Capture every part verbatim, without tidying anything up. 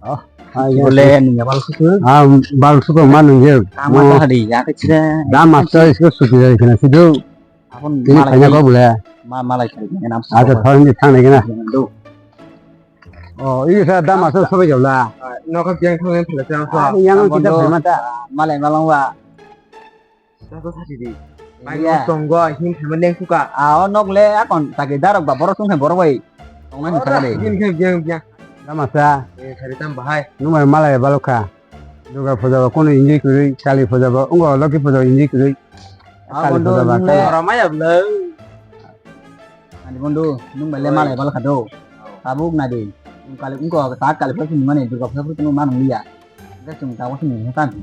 Oh, ah, iya, bole iya. Nungya bal suku. Ah, bal suku ma nungya. Tama ta hari ya ke chire. Da master isko suki dari kena sidu. Apun ini malai kanya kau bole. Ma malai kari kena nam. Ada tahun ini thang lagi na. Do. Oh, iya sa da master sobai jabla. Nokha biang thang yang thang sa. Ah, yang kita bermata. Malai malang wa. Jago sadi di. Bai iya. Tongo, hin thangma leng suka. Ah, o nok le akon taki darok ba borok sung thang borok bai. Tongnai hin thang de. Biang, biang, biang, biang. Damasa. Eh, sari tam bahai. Numai malai balokha. Durga puja ba kono injoi kwrwi, Kali puja ba, ongo Loki puja ba injoi kwrwi. Ah, Kali bondo, puja ba, nung le. Kali. Oro maya bwlai. Ani bondo, nung bai le malai balokha do. Tabuk nadi. Kali, ongo ta Kali puja ni mani Durga puja ni mani liya. Enggak cuma tahu sih nih kan.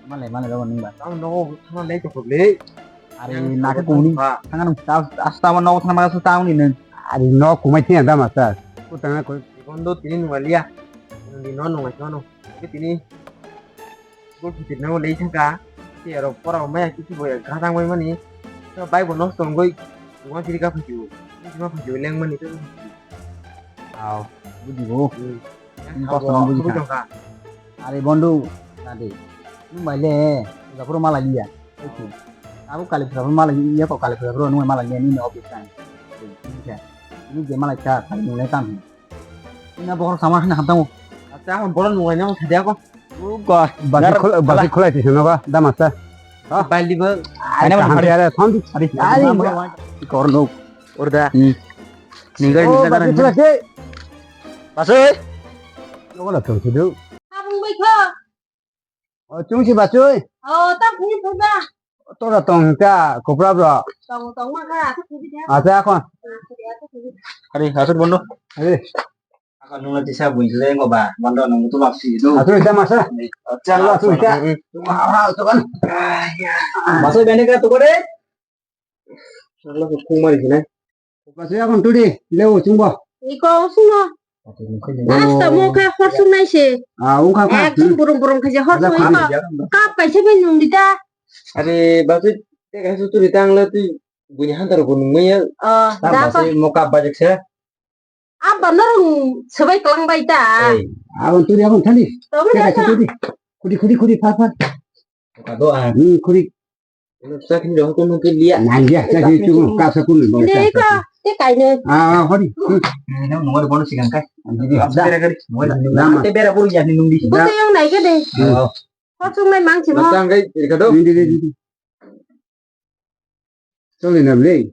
Malai, malai lawan nung ba. Tang nogo thana lei to le. Ari yang naka kuni. Thang nung ta asta ma nogo thang ma su tahu ni nung. Ari no kumai thia da masa. Ku tang ko. Bondo tini nung liya. Di no nung no. Tapi tini. Gol phutir nango lei thangka. Ti aro pora maya kisi boya gadang bai mani. To bai bo nosto ongoi. Wan tiri ka phutiu. Kisi ma phutiu leng mani to. Aw, buji bo. Hmm. Ini kosong buji ka. Are bondu, tadi. Nung bai le, gapuro mala liya. Oke. Aku kali pura mala liya ko kali pura nung mala liya ni office time. Ini je mala cha kali nung le tam. Ina bohor sama hana hamtang. Acha, bohor nungai nang sadia ko. Uga, basi khulai tisa noga, damasa. Bali ba. Ai na hamti are thon. Ari. Kor no. Orda. Ningai ningai. Basi. Nogo la thon sidu. Abung bai kha. O, chwng si bachwi? O, ta phung phung ba. Tora tong ta, kopra bro. Tong, tong ma kha, ta phung phung. Acha, akhon. Ari, asuk bondo. Ari. Akhon nungla tisa bui le ngo ba, bondo nung tu bak si do. Asuk ita masa. Acha, asuk ita. Ha, ha, to kan. Masa bende ka to kore. Sala ko khung mari sinai. Basi akon tuli, leo chungbo. Iko usungo. Asta mo kha hor sung nai se. Ah, ungkha kha. Ekdom burum burum kha je hor sung iko. Kap kaisa bai nung dita. Are basi te kaisa tuli tang le tui buini hantar ko nung maya. Oh, da ko. Basi mo kap bajek se. Abba norong sebai kelang bai ta. Abang tuli abang thani. Tong kaisa tuli. Khudi khudi khudi phar phar. Kado ah. Hmm, khudi. Sakni rong ko nung liya. Nang ya, sakni tu kasa kun. Ini ko, te kaine. Ah, hori. Ini nunggu bono sigang kai. Bera gari. Te bera puru ya nung di. Bukan yang naik deh. Kosong nai mang cimo. Tang kai kado. Ini, ini, ini. Choli na bwle.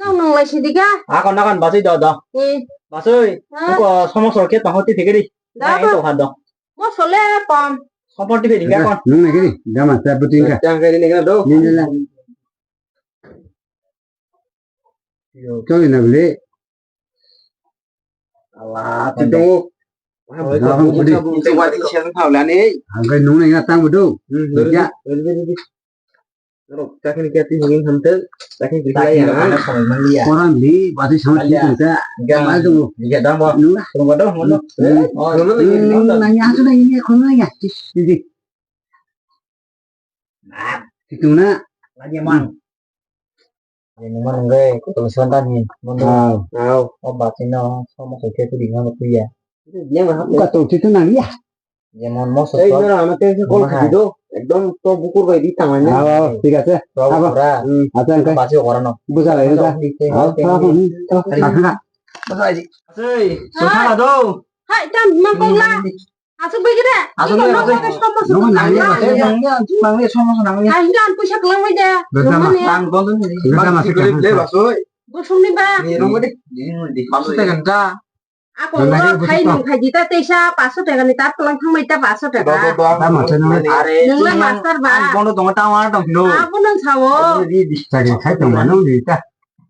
Nang nang lai sidi ga. Akon akon basui do do. Eh. Basui. Ha? Ko somo sor ke taho ti thikiri. Da ko. To hado. Mo sole pom. Somo ti thikiri ga kon. Nung na kiri. Dama sa buting ka. Tang kai ni ga do. Ni ni la. Choli na bwle. Ala, ti tongo. Ang kai nung nai tang bodo. Hmm, ya. Norok chakni kya ti hingin hamte, chakni kya ya. Koran di, bati sama ti tungta. Mal tu. Iya dong bo. Nung lah. Tunggu dong, mana? Oh, nung lagi. Nung nanya tu nanya, kau nanya. Tis, tis, tis. Nah, itu na. Lagi mang. Ini mana ngai, kau tulis sebentar nih. Mundur. Tahu. Oh, bati no, sama kau tu di mana tu ya. Dia mah. Kau tu itu nang ya. Jemon moso. Ei, nora, ama tense kol khadi do. Ekdom to bukur bai di tangmani. Abo, thik ase. Abo. Acha, angkai. Basi ora no. Buja lai ta. Abo, abo. Buja lai di. Sei, sotha do. Hai, tam mang kok la. Asuk bai gede. Asuk bai gede. Nang ni, nang ni, nang ni, somo, somo, nang ni. Hai, ngan puisa kelang bai de. Tang bol ni. Le basoi. Gosong ni ba. Ni rong de. Ni rong de. Basoi ta ganta. Ako khai nung khai jita teisa paso taka ni tat pelang thang mai ta paso taka. Nung le master ba. Bono tongo ta wara tong philo. Abo nang sao. Chari khai tong mano di ta.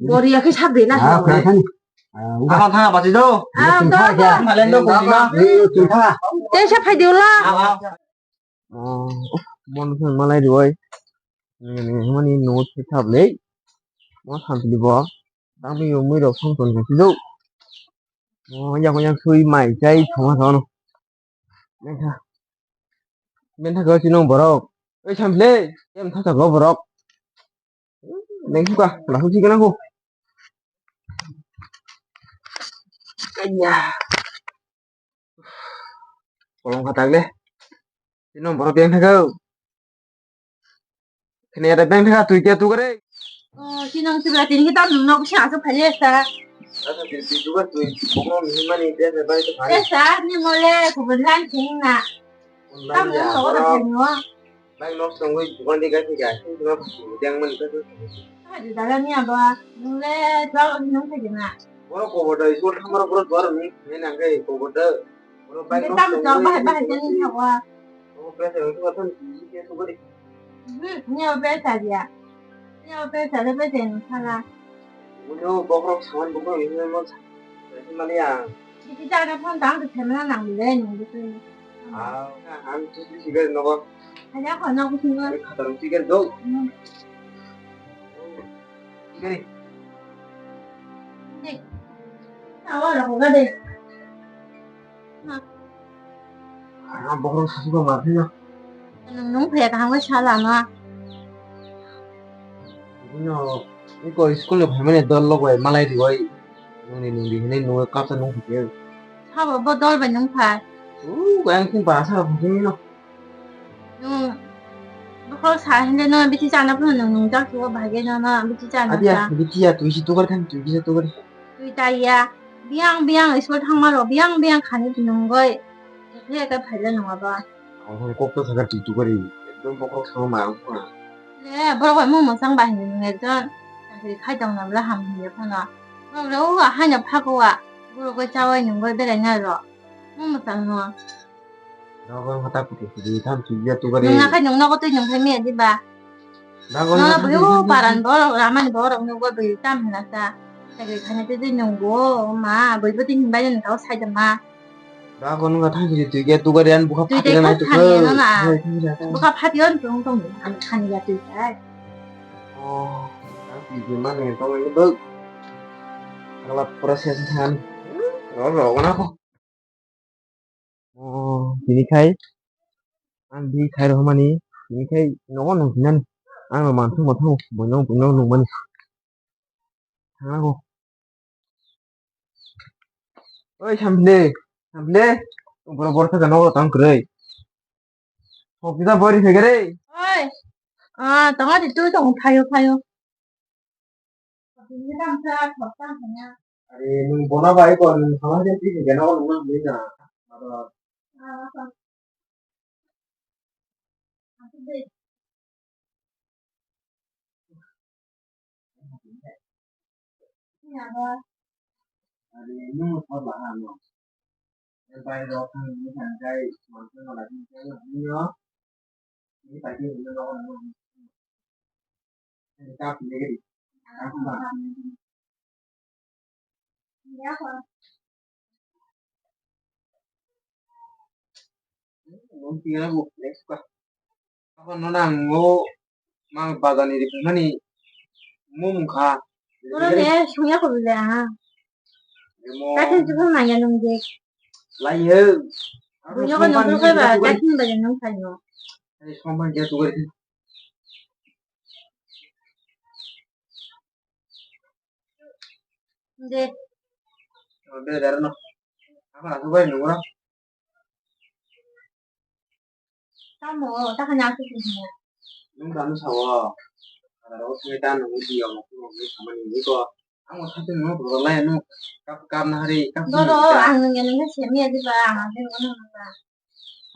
Bori ya khe sak de na sao. Ako thang basi do. Ah, do, do. Thalen do ko ma. Teisa khai diula. Bono thang malai roi. Mani no thap le. Mo thampi bo. Tangbi yo mui rok song ton khe do. Oh, yang yang sui mai chai thoma thono. Mentha. Mentha ko chino borok. Oi sample, em tha ko borok. Neng suka, la suci kana ko. Kanya. Kolom kha takle. Tino borok beng thakau. Khne ada beng thaka tui kya tu kare. Oh, sinong sibra tini kita nung nok si asu phale sa. Asa tini tu kan tui. Bomo mihimani dia sa bari tu phale. Sa ni mole kubun lan sing na. Tam nung sok da phale no. Bike nok songwi dukan di gasi ga, sing sima phasu, yang man ka tu. Haji daga ni aba, nung le jawab nung khaji na. Boro kobo da, iskul thamaro boro duar nung, nai nang kai kobo da. Boro bike nok songwi. Bahai bahai jani thawa. Oh, pesa itu kan, ini dia tu kari. Hmm, ni aba pesa dia. Ni aba pesa le pesa ni sala. Uno bokrok saman bokrok ini mo. Mani ang. Bisi jana phone tang tu themna nang le nung bisi. Ah, ang tu tu sigar nogo. Hanya ko nok bisi ngo. Khatar sigar do. Hmm. Sigar. Dek. Awa lo ko ga de. Ah, bokrok sasuka ma phina. Nung nung phaya kaham khe sala ma. Bino, iko school ni phaimani dol lok bai malai riwai. Nungni nungdi hinui nungwi kapsa nung phikhe. Sabo bo dol bai nung phai. U, yang sing bahasa phikhe no. Nung, bokhol sa hinde no bithi chana phano nung nung jak suo bahai no no bithi chana. Adia, bithi ya, tui si tukar khan, tui si tukar. Tui ta ya, biang biang school thangma ro, biang biang khani nungoi. Phai ka phai le nung aba. Ang kok to sakar tui tukar, ekdom bokhol sama ma ang kha. Le, borok bai mung mwchang bahai nung ekjon. Chakri khai tong nam la ham hinye phano. Borok le o haino phago wa. Borok bai chawai nungoi belai na ro. Mung mwchang no. Nogo wngkha ta kutu kutu tham chujak tukari. Nung nakhai nung nogo twi nung phai maya diba? Nogo nogo buyo paran borok ramani borok nukgo bui tam hwnasa. Chakri khaina tei twi nunggo ma bui bwtwi hinbai nung tao sai da ma. Nogo nungkha thang chujak twi khe tukari ani bukha phatira nai tukha. Bukha phatira tong tong khani ya twi kai. Oh, ang twi mani tong ini buk. Agla proses than. Ro ro na ko. Oh, tini khai ang di khai rohmani, tini khai nogo nang hinani. Ang no manthung manthung boino boino nungmani. Thango. Oi, Samble, Samble, boro boro thaka nogo tang kwrwi. Hok kita bori phegare. Oi. Ah, tong adi tu tong phayo phayo. Are, nung bona bai ko, nung sama je ti ke na ko nung nung na. Are, nung ko ba ano. Bai rok thang ni thang kai, mansa no lagi kai no. Ni pai ni no no. Ni ta ni ni. Nung tingna bo next ka. Apa nona ngo mang bazani ri mani mum kha. Oro ne sunya ko bile ha. Mo. Katin tu nang ya nung de. Lai he. Buyo ko nung ko ba katin ba nung kha yo. Ai somang ya tu gari. De. Oh, de, de, no. Apa aku bai nunggu. Tamo, tak hanya aku punya. Nung tanu sawo. Ada aku sini tanu di yang aku mau sama ni ko. Ang mau satu nung tu lai nu. Kap kap na hari kap. Doro, ang nung yang nung sini aja ba, ang ada nung nung ba.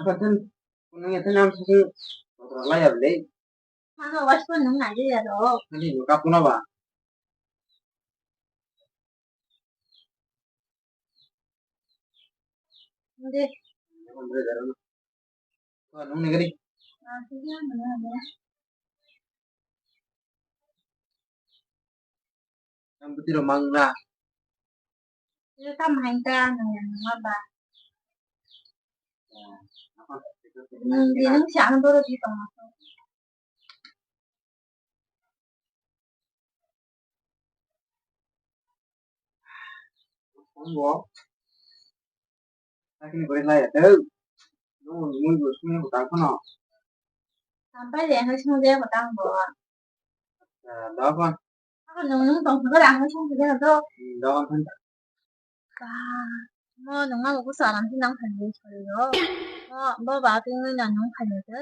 Apa tu? Nung yang tu nam satu. Tu lai ya beli. Mano was ko nung nai ya ro. Ani nung kap na ba. Nde. Nung ni gari. Ang bwtwi rok mang na. Tei tamo hai ta nang yang ma ba. Nung di nung si ang doro di tong. Ang bo. Sakini bwrwi lai ya tei. Nung nung bo sung bo tang phano. Sampai le nung sung de bo tang bo. Dogan. Ako nung nung tong sung de ang sung de do. Dogan phan. Ka. Mo nungma bo kusa aram si nang phai ni sori ro. Mo bo ba twi nui na nung phai ni se.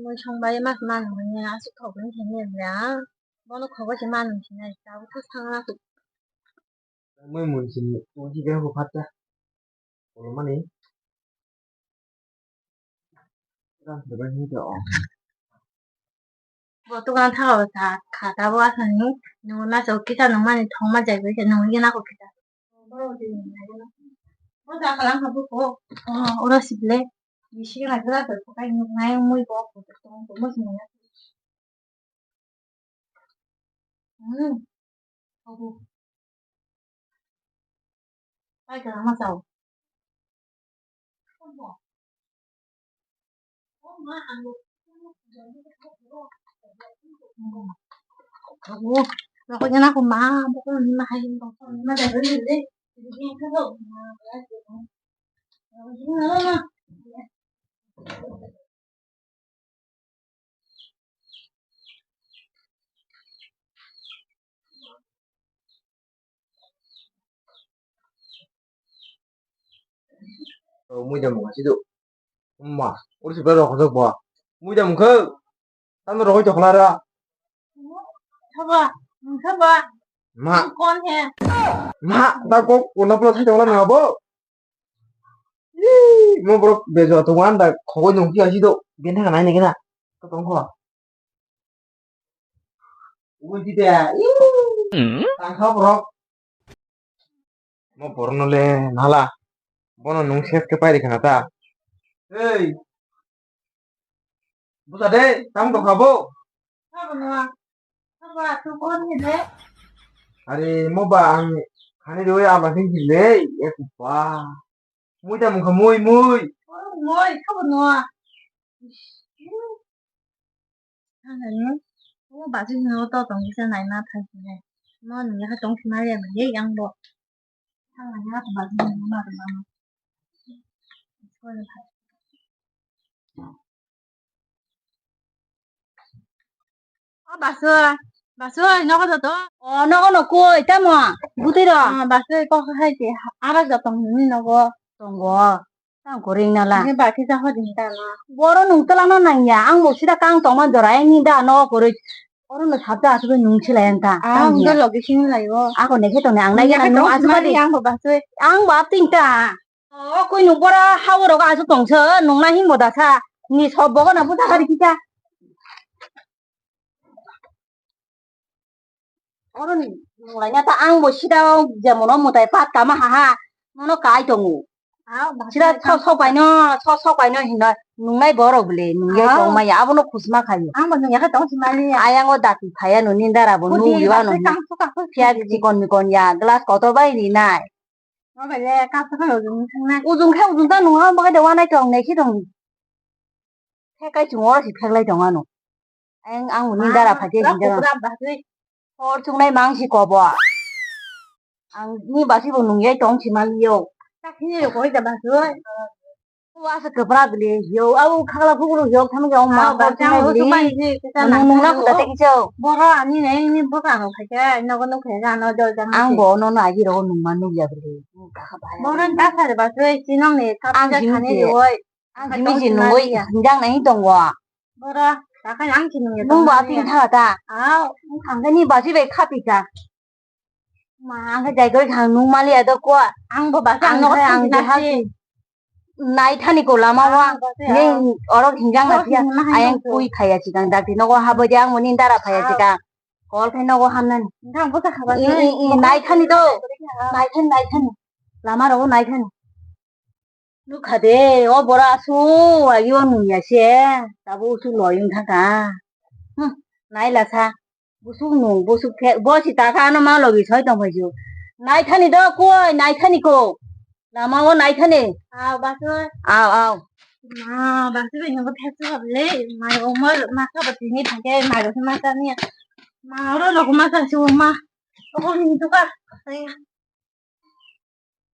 Mui song bai mas ma nung ni asuk thok ni thani ya. Bono khogo se ma nung si nai. Ta bo thang na. Mui mun sini tungsi khe hukhat ta. Kolomani. Rang sebai hini ta o. Bo tukang tha o ta kha ta bo asani. Nung na so kita nung mani thong ma jai bai se nung ye na ko kita. Bo ta kalang kha bo ko. Oh, oro sible. Bisi na kala ta ko kai nung nai mui bo ko tong ko mo sini. Hmm. Obo. Pai ka ma sao. Obo. Rokoi jana ko ma, bo ko ni ma hai ko. Ma da ri de. Muida mung si do. Ma, ur si ba rok jok ba. Muida mung khe. Tamo rokoi tokla ra. Thaba, thaba. Ma. Kon he. Ma, ta kok kona pula thai tokla na bo. Ih, mo borok bejo tongo anda khogoi nung phi asi do. Bini thang nai nai gina. To tong kho. Ui di de. Ih. Tang kha borok. Mo borno le nala. Bono nung ses ke pai de khana ta. Ei. Busa de, tamo tong kha bo? Sabo no. Sabo asuk kon ni de. Are mo ba ang khani roi ama khin le. Ek ba. Mui ta mung kha mui mui. Mui sabo no. Thangani. O basi no to tong kisa nai ma thai khe. Mo ni ha tong kima ya ma ye yang bo. Thangani ha basi no ma ma. O basu, basu, nogo joto. O nogo no koi tamo? Butui ro. Ah, basu kok hai se arak jotong ni nogo. Tongo. Tang koring nala. Ni ba kisa hodin ta no. Boro nung tela na nang ya. Ang bo sida kang tong man jora ni da no koroi. Oro no sabta asuk nung silai ang ta. Ah, ang do logi sing lai o. Ako ne khe tong ne ang nai ya nung asuk di. Ang bo apting ta. O koi nung bora ha oro ga asuk tong se nung na himo da sa. Ni sob bogo na buta kari kisa. Oro ni nung lai na ta ang bo sida jemon o mutai pat kama ha ha. Nono kai tongo. Sida sok sok pai no, sok sok pai no hino nung nai borok bile nung ye tong maya abo no khusma khayo. Ang bo nung ya khe tong si mali ya. Ayang o dati phaya no nindara bo nung liwa no. Phiya chikon mikon ya glass kotor bai ri nai. Ujung khe ujung ta nung ha bagai de wanai tong nei khi tong. Khe kai chung oro si pheklai tong ano. Ang ang ni dara phai khe hinjak. Hor chung nai mang si kobo. Ang ni basi bo nung yai tong si mali yo. Wa se kepra bili yo au khagla khugulu yo thang yo ma ba chung nai bili. Nung nung na khuda te kicho. Boro ani nei ni bwkha no phai khe nogo nung khe ga no jol jang. Ang bo no no agi ro nung ma nung ya bili. Boro ta sa ba se chinong ni kap. Ang simi je. Ang simi je nungoi hinjak nai tongo. Boro, takhai ang simi nung ba pin tha ta. Aw, ang khe ni basi bai khapi ta. Ma ang khe jai gori khang nung mali ya do ko. Ang bo basi ang no ang je hal nai thani ko lama wa. Ni orok hinjak na pia. Ayang kui phaya chikang dak di nogo habo de ang moni dara phaya chikang. Kol khai nogo hamnani. Nang bo ta khaba. I i i nai thani do. Nai thani nai thani. Lama ro nai thani. Nukha de, o bora asu, agi o nungya se, tabo usu loyung thangkha. Hmm, naila sa, busuk nung, busuk thek, bo si takha ano ma logi soi tong phaisu. Naithani do koi, naithani ko. Lama o naithani. Aw, basu. Aw, aw. Ma, basu bai nungo thek su hable, ma o mo, ma sa ba tini thake, ma ro ma sa ni. Ma ro lo ma sa su ma. O ni tu ka.